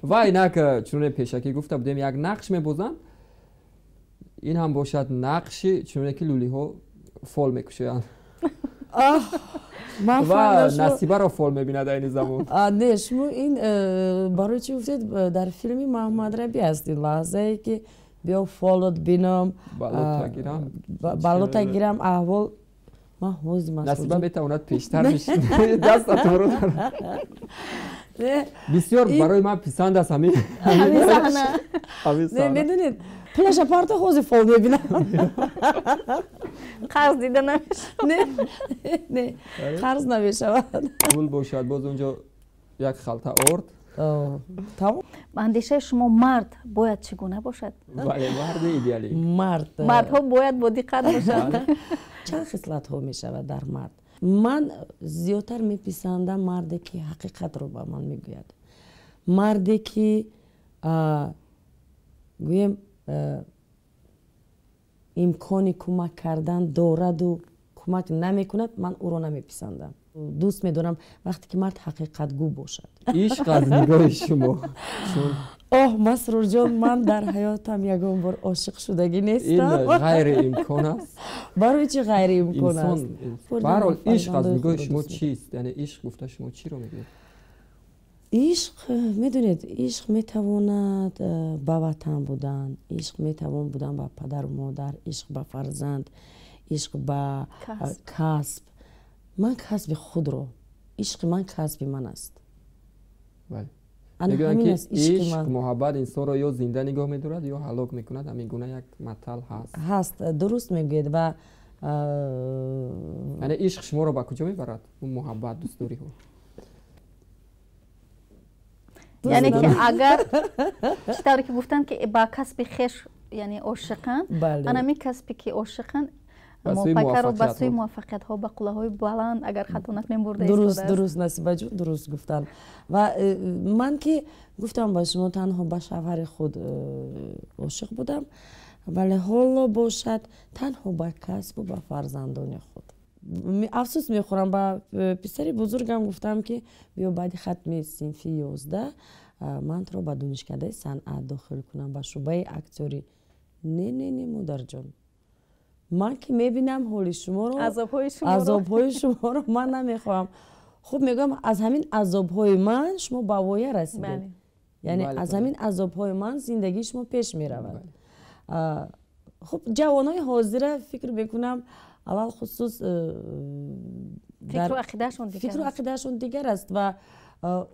Ва инак, чуноне пешакӣ гуфта будем, як нақш мебозанд. Ин ҳам бошад нақши чуноне ки лӯлиҳо фол мекушоянд. Ва Насибаро фол мебинад айни замон. Не, шумо ин барои чӣ гуфтед? Дар филми Маҳмад Рабӣ аст ин лаҳзае ки биё фолот бинам, балота гирам, аҳвол. Ман ҳозир Насиба метавонад пештар дастатонро. Бисёр барои ман писанд аст ҳамин. Медонед, пулаша парто, ҳозир фол мебинам. Қарз дида намешавад. Не, қарз намешавад. Пул бошад, боз унҷо як халта орд. Ба андешаи шумо, мард бояд чӣ гуна бошад? Бале, марди идеалӣ. Мард, мардҳо бояд бо диққат бошанд. Чанд хислатҳо мешавад дар мард. Ман зиёдтар меписандам марде ки ҳақиқатро ба ман мегӯяд, марде ки, гӯем, имкони кӯмак кардан дораду кӯмак намекунад, ман ӯро намеписандам. Дӯст медорам, вақте ки мард ҳақиқатгӯ бошад. Ишқ аз нигоҳи шумо? Оҳ, Масрурҷон, ман дар ҳаётам ягон бор ошиқ шудагӣ нестам. Ин ғайриимкон аст. Барои чӣ ғайриимкон аст? Баҳрҳол, ишқ аз нигоҳи шумо чист? Яъне ишқ гуфта шумо чиро мегӯед? Ишқ, медонед, ишқ метавонад ба ватан будан, ишқ метавон будан ба падару модар, ишқ ба фарзанд, ишқ ба касб. Ман касби худро, ишқи ман касби ман аст. Мегӯянд ки ишқ, муҳаббат инсонро ё зинда нигоҳ медорад, ё ҳалок мекунад. Ҳамин гуна як матал ҳаст. Ҳаст, дуруст мегӯед ва Яъне ишқ шуморо ба куҷо мебарад? Муҳаббат, дӯстдориҳо. Яъне ки агар чӣ тавре ки гуфтанд, ки ба касби хеш, яъне, ошиқанд, анамин касбе ки ошиқанд, мопайкарро ба сӯи муваффақиятҳо, ба қуллаҳои баланд, агар хато накунем, бурда. Дуруст, дуруст, Насибаҷон, дуруст гуфтанд. Ва ман ки гуфтам ба шумо, танҳо ба шавҳари худ ошиқ будам, вале ҳоло бошад танҳо ба касбу ба фарзандони худ. Афсӯс мехӯрам, ба писари бузургам гуфтам, ки биё, баъди хатми синфи 11 ман туро ба донишкадаи санъат дохил кунам, ба шӯъбаи актёрӣ. Не, не, не, модарҷон, ман ки мебинам ҳоли шуморо, азобҳои шуморо, ман намехоҳам. Хуб, мегӯям, аз ҳамин азобҳои ман шумо ба воя расидед, яъне аз ҳамин азобҳои ман зиндагии шумо пеш меравад. Хуб, ҷавонои ҳозира, фикр мекунам, алалхусус фикру ақидаашон дигар аст ва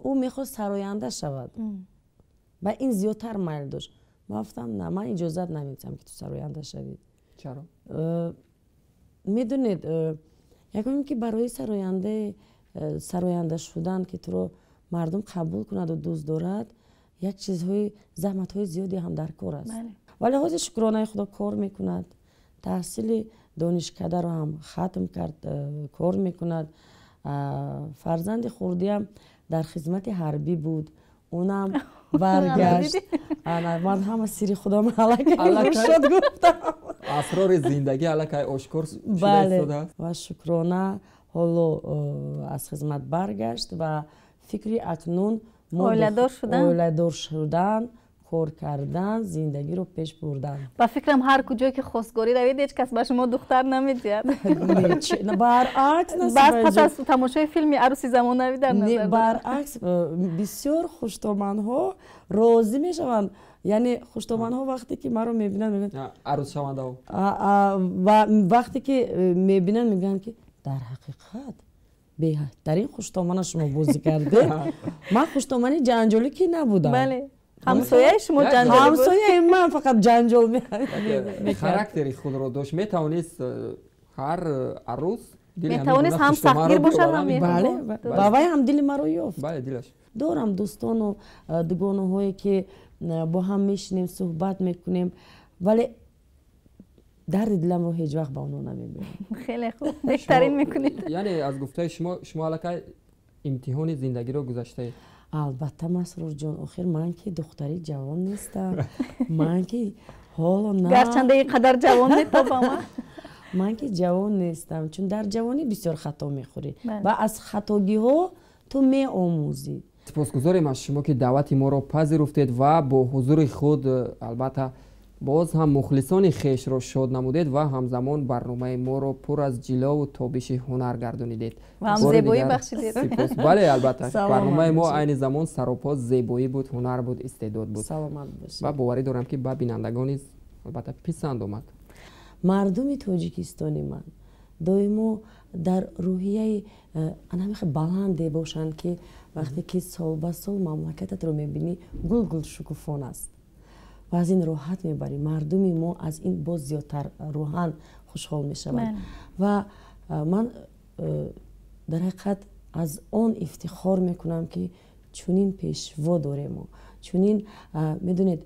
ӯ мехост сароянда шавад ва ин зиёдтар майл дошт. Ман гуфтам: на, ман иҷозат намедиҳам, ки ту сароянда шавӣ. Чаро? Медонед, якум ки барои сароянда шудан, ки туро мардум қабул кунаду дӯст дорад, як чизҳои, заҳматҳои зиёде ҳам дар кор аст. Вале ҳозир, шукронаи Худо, кор мекунад, таҳсили донишкадаро ҳам хатм кард, кор мекунад. Фарзанди хурдиам дар хизмати ҳарбӣ буд, унам баргашт. Ман ҳама сири худам аллакай шуд гуфтам. Асрори зиндагӣ аллакай ошкор шуда истодааст. Ва шукрона, ҳоло аз хизмат баргашт ва фикри акнун оиладор шудан. Оиладор шудан, кор кардан, зиндагиро пеш бурдан. Ба фикрам, ҳар куҷое ки хостгорӣ равед, ҳеҷ кас ба шумо духтар намедиҳад. Баръакс. Баъд пас аз тамошои филми «Арӯси замонавӣ» дар назар. Баръакс, бисёр хуштоманҳо розӣ мешаванд. Яъне хуштоманҳо вақте ки маро мебинанд, мегӯянд Арӯсшавандаҳо. Ва вақте ки мебинанд, мегӯянд, ки дар ҳақиқат беҳтарин хуштомана шумо бозӣ кардед. Ман хуштомани ҷанҷолӣ ки набудам. Бале, ҳамсояи шумо ҷанҷолӣ. Ҳамсояи ман фақат ҷанҷол. Характери худро дошт, метавонист ҳар арӯс Метавонист ҳам сахтгир бошад, ҳам Бале, ва вай ҳам дили маро ёфт. Бале, дилаш. Дорам дӯстону дугонаҳое, ки бо ҳам мешинем, суҳбат мекунем, вале дарди диламро ҳеҷ вақт ба онҳо намегӯям. Хеле хуб, беҳтарин мекунед. Яъне аз гуфтаи шумо, шумо аллакай имтиҳони зиндагиро гузаштаед. Албатта, Масрурҷон, охир ман ки духтари ҷавон нестам, ман ки ҳоло на Гарчанде ин қадар ҷавон метобама. Ман ки ҷавон нестам, чун дар ҷавонӣ бисёр хато мехӯрӣ ва аз хатогиҳо ту меомӯзӣ. Сипосгузорем аз шумо, ки даъвати моро пазируфтед ва бо ҳузури худ албатта боз ҳам мухлисони хешро шод намудед ва ҳамзамон барномаи моро пур аз ҷилову тобиши ҳунар гардонидед. Ва ҳам зебоӣ бахшидед. Бале, албатта, барномаи мо айни замон саропо зебоӣ буд, ҳунар буд, истеъдод буд. Саломат бошед. Ва боварӣ дорам, ки ба бинандагон низ албатта писанд омад. Мардуми тоҷикистони ман доимо дар рӯҳияи анамихе баланде бошанд, ки вақте ки сол ба сол мамлакататро мебинӣ, гулгул шукуфон аст ва аз ин роҳат мебарӣ. Мардуми мо аз ин боз зиёдтар рӯҳан хушҳол мешаванд. Ва ман дар ҳақиқат аз он ифтихор мекунам, ки чунин пешво дорему, чунин, медонед,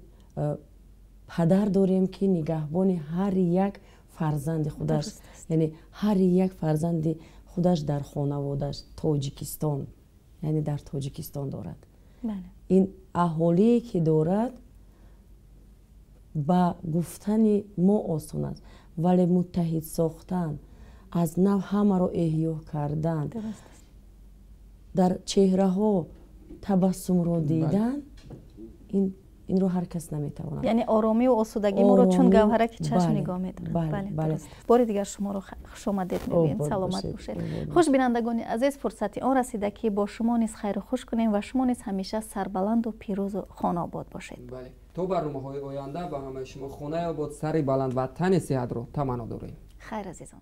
падар дорем, ки нигаҳбони ҳар як фарзанди худаш, яъне ҳар як фарзанди худаш дар хонаводаш Тоҷикистон, яъне дар Тоҷикистон дорад. Ин аҳолие ки дорад, ба гуфтани мо осон аст, вале муттаҳид сохтан, аз нав ҳамаро эҳё кардан, дар чеҳраҳо табассумро дидан, инро ҳар кас наметавонад. Яъне оромию осудагӣ моро чун гавҳараки чашм нигоҳ медорад. Бори дигар шуморо хушомадед мегӯем, саломат бошед. Хуш, бинандагони азиз, фурсати он расида, ки бо шумо низ хайру хуш кунем ва шумо низ ҳамеша сарбаланду пирӯзу хонаобод бошед. То барномаҳои оянда ба ҳамаи шумо хонаи обод, сари баланд ва тани сиҳатро таманно дорем. Хайр, азизон.